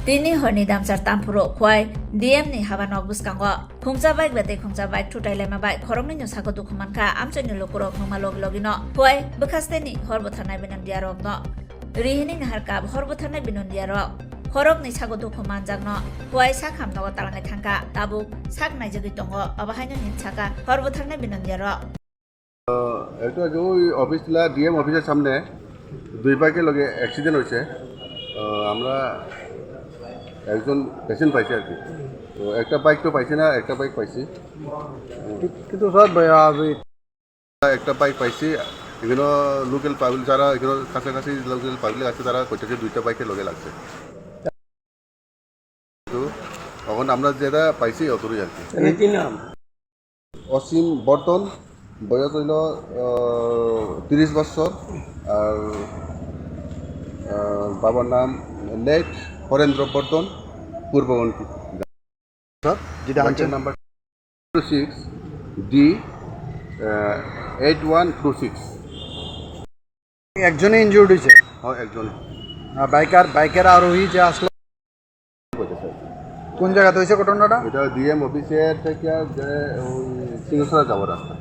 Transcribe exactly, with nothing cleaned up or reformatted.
Tini horni damchar tamphuru Khowai D M ni haba nok bwskango phungsa bike bai tei khungsa bike thutai laima bai khoroknwi no sago dukhu mankha amchaini lukurok nungma logi logi no Khowai bwkhasteni hor bwtharnai binondiya rok no rihini naharkha hor bwtharnai binondiya rok khoroknwi sago dukhu manjak no Khowai sakham nogo talangai thangkha tabuk sak naijagwi tongo abo haino hin saka hor bwtharnai binondiya rok. একটু আগে ওই অফিস লা ডিএম অফিসের সামনে দুই বাইকের লগে অ্যাক্সিডেন্ট হয়েছে। আহ, আমরা একজন পেশেন্ট পাইছি আর কি। তো একটা বাইক তো পাইছি না, একটা বাইক পাইছি। কিন্তু স্যার ভাই আজ এই একটা বাইক পাইছি। এখানে লোকাল পাবলিক, যারা এখানে কাছাকাছি লোকাল পাবলিক আছে, তারা কইতেছে দুইটা বাইকের লগে লাগছে। তো এখন আমরা যেটা পাইছি অতটুকুই আর কি। এর কি নাম? অসীম বর্তন, বয়স হইল আহ, তিরিশ বছর। আর আহ, বাবার নাম লেট হরেন্দ্র বর্ধন, পূর্ববঙ্গী। যদি আনছেন number two six D eight one two six. একজনে ইনজুর্ড হয়েছে। হ্যাঁ, একজন। বাইকার বাইকের আরোহী যে আসলো, কোন জায়গাতে হয়েছে ঘটনাটা? এটা ডিএম অফিসের থেকে যে ওই সিংহছড়া যাওয়ার রাস্তা।